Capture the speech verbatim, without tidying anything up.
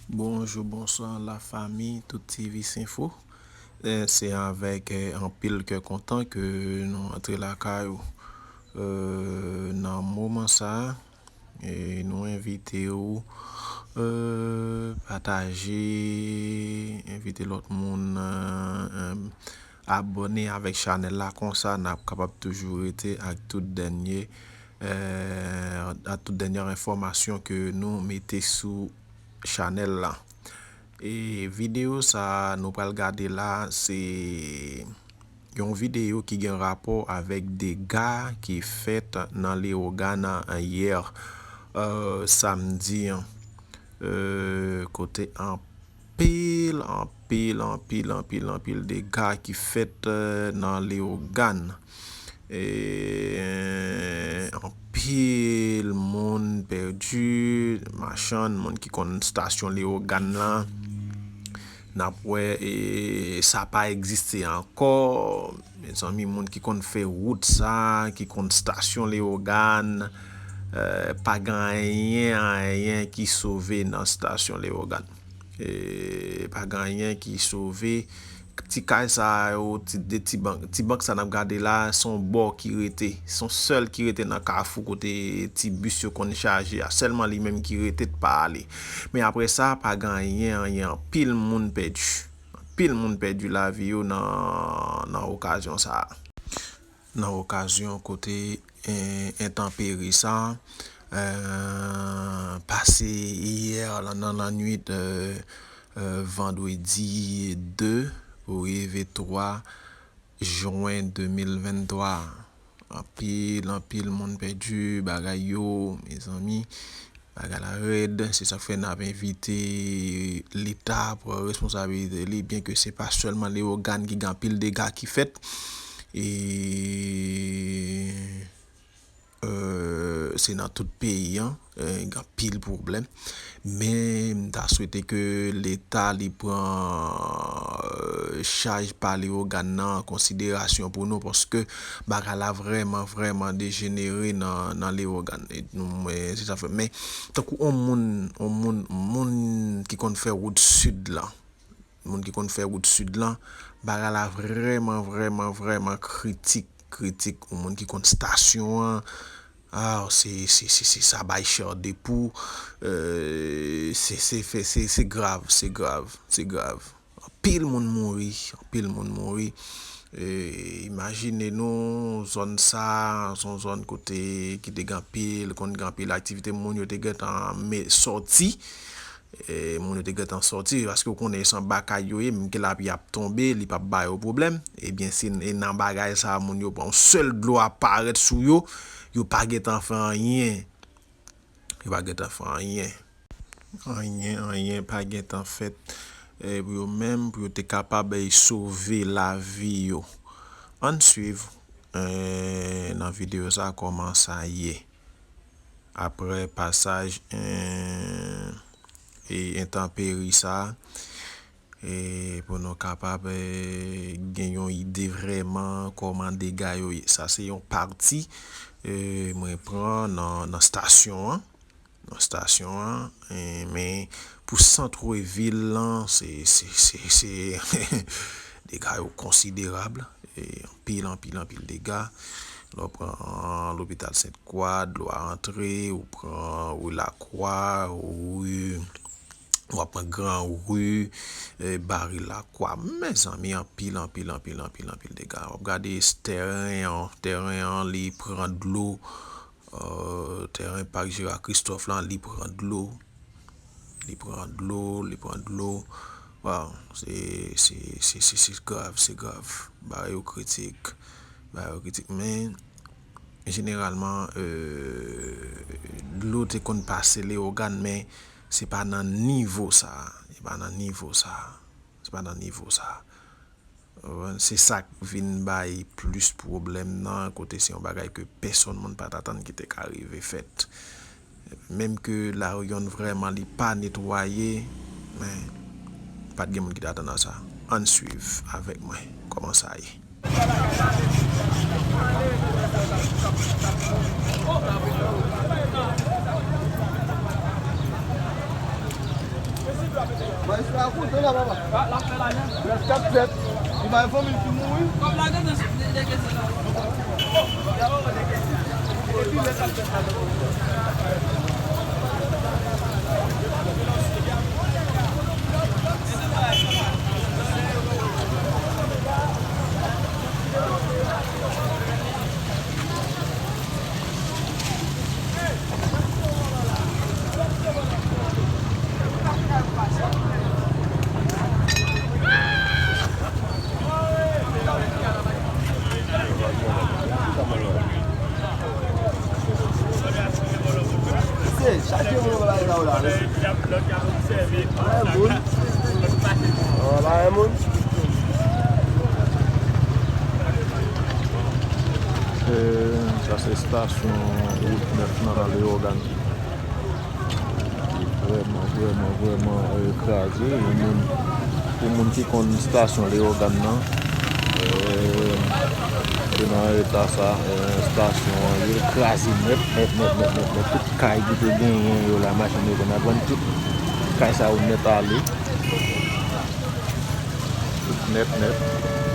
Bonjou, bonswa, lafanmi, tout T V Info. Eh, se avèk, eh, anpil kè kontan ke nou antre lakay ou. Eh, nan moman sa a, eh, nou envite ou, eh, pataje, envite lòt moun, eh, em, abòne avèk chanèl la, konsa n ap kapab toujou rete ak tout dènye, eh, ak tout dènye enfòmasyon ke nou mete sou chanèl la. E videyo sa a nou pral gade la, se yon videyo ki gen rapò avèk dega ki fèt nan Leyogàn yè, eh, samdi an, eh, kote anpil, anpil, anpil, anpil, anpil dega ki fèt, eh, nan Leyogàn. E, anpil moun pèdi, machann, moun ki konn estasyon Leyogàn lan, n ap wè, e, sa pa egziste ankò. Mezanmi, moun ki konn fè wout sa, ki konn estasyon Leyogàn, eh, pa gen anyen, anyen ki sove nan estasyon Leyogàn. E, pa gen anyen ki sove. Ti kay sa yo, ti, de ti bank, ti bank sa n ap gade la, se yon bò ki rete. Se yon sèl ki rete nan kafou kote ti bis yo konn chaje a. Sèlman li menm ki rete, t pa ale. Men apre sa, pa gen anyen, anyen. Anpil moun pèdi. Anpil moun pèdi lavi yo nan, nan okazyon sa a. Nan okazyon kote, eh, entanperi sa, eh, pase yè la, nan lannwit, eh, eh, vandredi de pou rive twa jen de mil venntwa. Anpil, anpil moun pèdi bagay yo, mezanmi. Bagay la rèd, se sa k fè n ap envite Leta pran responsabilite li, byen ke se pa sèlman Leyogàn ki gen anpil dega ki fèt, e, euh, se nan tout peyi an, euh, gen anpil pwoblèm. Men, m ta swete ke Leta li pran, euh, chaj pa Leyogàn nan an konsiderasyon pou nou, paske bagay la vrèman, vrèman dejenere nan, nan Leyogàn. E nou, mwen, se sa fè. Men, tankou yon moun, yon moun, moun ki konn fè wout sid lan, moun ki konn fè wout sid lan, bagay la vrèman, vrèman, vrèman kritik, kritik. Yon moun ki konn estasyon an, ah, se, se, se, se sa bay chè de pou, euh, se, se, se, se grav, se grav, se grav. Anpil moun mouri, anpil moun mouri. E, imajine nou, zòn sa, se yon zòn kote ki te gen anpil, konn gen anpil aktivite, moun yo te gentan me-, sòti. E, moun yo te gentan sòti, paske w konnen se anba kay yo ye, menm ke lapli ap tonbe, li p ap ba yo pwoblèm. Ebyen, se, e nan bagay sa, moun yo pran yon sèl dlo ap parèt sou yo, yo pa gentan fè anyen. Yo pa gentan fè anyen. Anyen, anyen pa gentan fèt, eh, pou yo menm, pou yo te kapab, eh, sove lavi yo. Ann swiv, eh, nan videyo sa kòman sa ye. Apre pasaj, eh, e entanperi sa, e pou nou kapab, eh, gen yon ide vrèman kòman dega yo ye. Sa se yon pati, eh, mwen pran nan, nan estasyon an. Nan estasyon an, eh, men pou sant vil lan, se, se, se, se dega yo konsiderab, eh, anpil, anpil, anpil dega. Lè w pran lopital Sent Kwa, dlo a antre, ou pran ri Lakwa, ri, w ap pran Gran Ri, eh, Bari Lakwa. Mezanmi, anpil, anpil, anpil, anpil, anpil dega. W ap gade tèren an, tèren an, li pran dlo. Euh, tèren Pak Jera Kristòf lan, li pran dlo. Li pran dlo, li pran dlo. Waw, se, se, se, se, se grav, se grav. Bagay yo kritik. Bagay yo kritik. Men, jeneralman, euh, dlo te konn pase Leyogàn, men se pa nan nivo sa. Se pa nan nivo sa. Se pa nan nivo sa. Konprann? Se sa k vin bay plis pwoblèm nan, kote se yon bagay ke pèsonn moun pa t atann ki te ka rive fèt. Menm ke Lariyòn vrèman li pa netwaye, men pa t gen moun ki t atann a sa. Ann swiv avèk mwen kòman sa ye. Majistra a kontan la, papa. Prèske ap fèt. Li bay fanmi l ki mouri. Mesye, chache moun nan bagay sa yo la, mesye. Bagay moun. Bagay moun. E, sa se estasyon wout nèf nan Leyogàn. Ki vrèman, vrèman, vrèman, e, kraze. Yon moun, pou moun ki konn estasyon Leyogàn nan, e, se nan eta sa, e, estasyon an ye, kraze nèt, nèt, nèt, nèt, nèt, nèt. Tout kay ki te genyen yo la, machin yo konn ap vann tout kay sa yo nèt ale. Tout nèt, nèt.